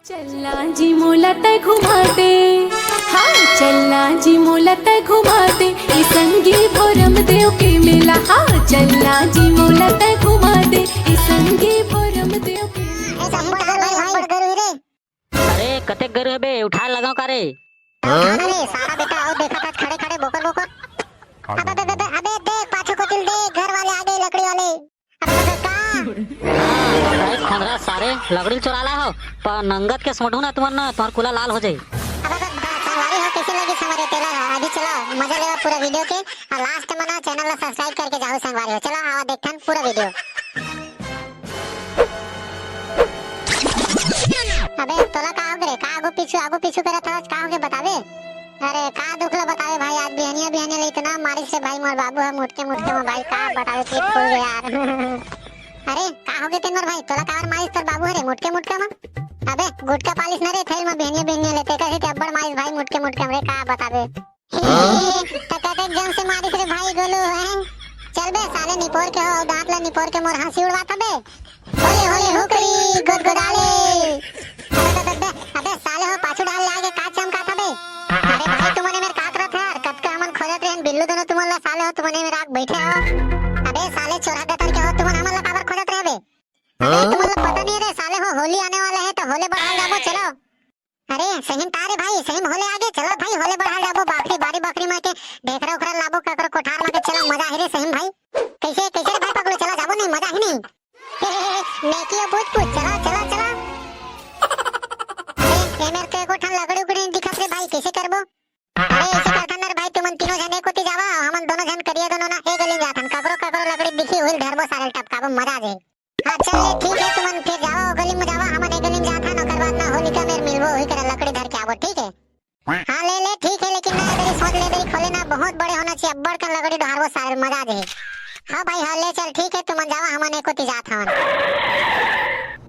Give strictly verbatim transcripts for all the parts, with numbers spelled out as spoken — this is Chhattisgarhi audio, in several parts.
चलना जी मोला तै घुमा दे, हाँ चलना जी मोला तै घुमा दे, ए संगी भोरम देव के मेला, हाँ चलना जी मोला तै घुमा दे, ए संगी भोरम देव के मेला। ए संगी, का भाई, भाई, बड़ गरु रे। अरे, कतेक गरु हे बे, उठाए लगाओ का रे? अरे, सारा बेटा, आओ देखा था खड़े खड़े बोकर बोकर। अबे, अबे, अबे, अबे, देख, पाछू कोतिल देख, घर वाले आ गए, लकड़ी वाले। अबे, अबे, का? भाई खोंदरा सारे, लकड़ी चोरा ला हो, पर नंगत के सोंढू ना तुमन ना, तुम्हार कुला लाल हो जाई। अबे, अबे, अबे, संगवारी हो, कैसे लगी हमारे टेलर है? अभी चलो, मजा लेवा पूरा वीडियो के, और लास्ट में ना चैनल ला सब्सक्राइब करके जाओ संगवारी हो। चलो, आवा देखथन पूरा वीडियो। अबे, तोला का होगे रे? का आगू पीछू, आगू पीछू करत हवस? का होगे बताबे? अरे, का दुख ला बताबे भाई, आज बिहनिया, बिहनिया ले इतना मारिस रे भाई, मोर बाबू ह मुटके, मुटके में भाई, का बताबे, पीठ फूल गया यार। अरे, का होगे तेन मोर भाई? तोला काबर मारिस तोर बाबू ह रे, मुटके, मुटके में? अबे, गुटका पालिस न रे, थैल में बिहनिया, बिहनिया ले, तेकर से ते अब्बड़ मारिस भाई, मुटके, मुटके में रे, का बताबे? त कतेक जन से मारिस रे भाई गोलू, हैं? चल बे साले निपोर के हो, दांत ला निपोर के मोर हंसी उड़वात हबे। होले होले हुकरी गोदगोदाले। अबे, अबे, अबे, अबे साले हो पाछू डाल ले आगे का चमकात हबे? अरे भाई तुमने मेर का करत है यार? कतका हमन खोजत रहन बिल्लू दोनों तुमन ला साले हो तुमने मेर आग बैठे हो। अबे साले चोरा गतर के हो तुमन हमन ला काबर खोजत रहबे? अबे तुमन ला पता नहीं रे साले हो होली आने वाला है तो होले बढ़ाल जाबो चलो। अरे सहीम तारे भाई, सहीम होले आगे, चलो भाई होले बढ़ाल जाबो, बाखरी बारी बाखरी में के ढेखरा उखरा लाबो, ककरो कोठार में के, चलो मजा आही रे सहीम भाई। कैसे, कैसे रे भाई पगलू, चलो जाबो नहीं, मजा ही नहीं। नेकी हो पूछ पूछ, चलो, चलो, चलो। अरे, ए मेर के कोठन लकड़ी उकड़ी नहीं दिखत रे भाई, कैसे करबो? अरे, ऐसे करथन ना रे भाई, तुमन तीनों जन एक कोती जावा, हमन दोनों जन करिया दोनों ना, ए गली जाथन, ककरो, ककरो लकड़ी दिखी, हुइल धरबो सारे टपकाबो, मजा आ जाए। हाँ, चल ले, ठीक है, तुमन फिर जावा, ओ गली में जावा, हमन ए गली में जात हन, ओकर बाद ना होलिका मेर मिलबो, वही करा लकड़ी धर के आबो, ठीक है? हाँ, ले, ले, ठीक है, लेकिन ना, ए दरी सोच ले, ए दरी खोले ना, बहुत बड़े होना चाहिए, अब्बड़ कन लकड़ी ढारबो सारे, मजा आ जाए। हाँ भाई, हाँ, ले चल, ठीक है, तुमन जावा, हमन एको ती जात हवन।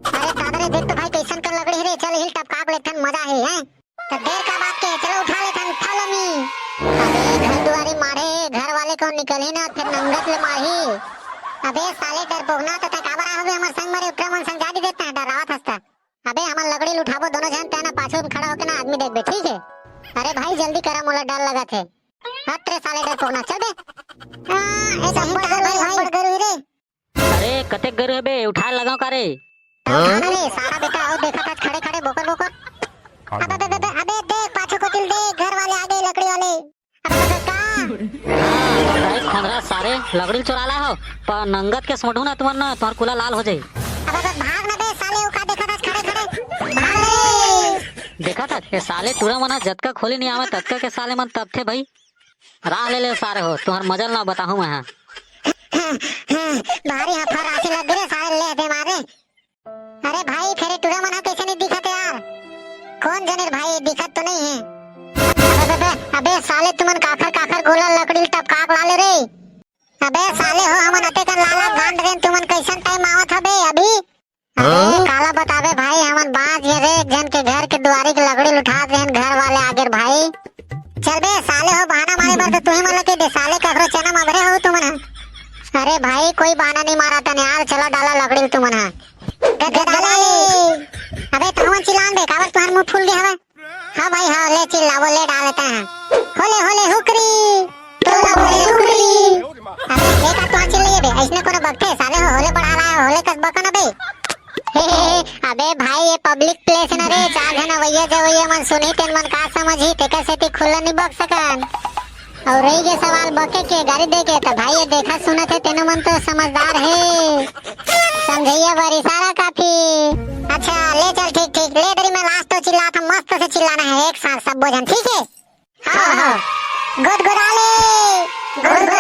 अरे दादा रे, देख तो भाई, कैसन कन लकड़ी है रे, चल, हिल टपकाक लेथन, मजा है, हैं? तो देर का बात के, चलो उठा लेथन, follow me। अबे घर दुआरी मारे, घर वाले को निकल ही ना, फिर नंगत ले मारही। अबे साले डरपोकना, तो तै काबर आ हबे हमर संग मरे, उपरा मन संग जा दी देता है, डरावत हंसता। अबे हमन लकड़ी ल उठाबो दोनों झन, तै ना पाछू में खड़ा होके ना आदमी देखबे, ठीक है? अरे भाई जल्दी करा, मोला डर लगत है। हट रे साले डरपोकना, चल बे। आ, ए सही अब्बड़ कहा गरु भाई, भाई। अब्बड़ गरु रे। अरे कतेक गरु हे बे, उठाए लगाओ का रे? हाँ? रे सारा बेटा, आओ देखा था खड़े खड़े बोकर बोकर। अबे, अबे, अबे, अबे देख पाछू कोतिल देख, घर वाले आ गए लकड़ी वाले। अबे, अबे, का? भाई खोंदरा सारे, लकड़ी चोरा ला हो, पर नंगत के सोंढू ना तुमन ना, तुम्हार कुला लाल हो जाई। अबे, अबे, भाग ना बे साले, वो का देखा था खड़े खड़े? भाग रे। देखा था, ये साले टूरा मना जतका खोली नहीं आवे, ततका के साले मन तब थे भाई। राह ले ले सारे हो, तुम्हार मजल ना बताहूं मैं, हाँ। भारी हफर राशि लग रे सारे, ले दे मारे। अरे भाई, फेरे टूरा मन ह कैसे नहीं दिखत यार? कौन जने भाई, दिखत तो नहीं है। अबे, अबे, अबे, अबे साले तुमन काखर काखर गोला लकड़ी टपकाक ला ले रे। अबे साले हो, हमन अतेकन लाला गांड रेन, तुमन कैसन टाइम आवत हबे अभी? अबे हाँ? काला बताबे भाई, हमन बांच गे रे, एक जन के घर के दुआरी के लकड़ी ल उठात रेन, घर वाले आगे रे भाई। चल बे साले हो, बहाना मारे बर तो तुही मन ल कह दे साले, ककरो चना मबरे हो तुमन ह। अरे भाई, कोई बहाना नहीं मारा तने यार, चला डाला लकड़ी ल तुमन ह। गदगदाले। अबे तहुमन चिल्लान बे, काबर तुहर मुंह फूल गया हवे? हाँ भाई, हाँ, ले चिल्लाबो, ले डाल देते हैं। होले, होले, हुकरी। टोला बोले हुकरी। अबे, एक हाथ तुहां चिल्लाइए बे, ऐसने कोनो बकथे, साले हो, होले बढ़ा रहा है, होले कस बकन अबे। हे, हे, हे, अबे भाई, ये पब्लिक प्लेस है ना रे, चार झन अवैया जवैया मन सुनही, तेन मन का समझही, तेकर सेती खुल्ला नहीं बक सकन। अउ रही गे सवाल बके के, गारी दे के, त भाई ये देखत सुनत हे, तेनो मन तो समझदार हे। समझइया बर इशारा काफी। अच्छा, ले चल, ठीक, ठीक। ले दरी मैं लास्ट तो चिल्लात हूँ, मस्त से चिल्लाना है एक साथ सब बोझन, ठीक है? हाँ, हाँ। गुदगुदाले, गुदगुदाले।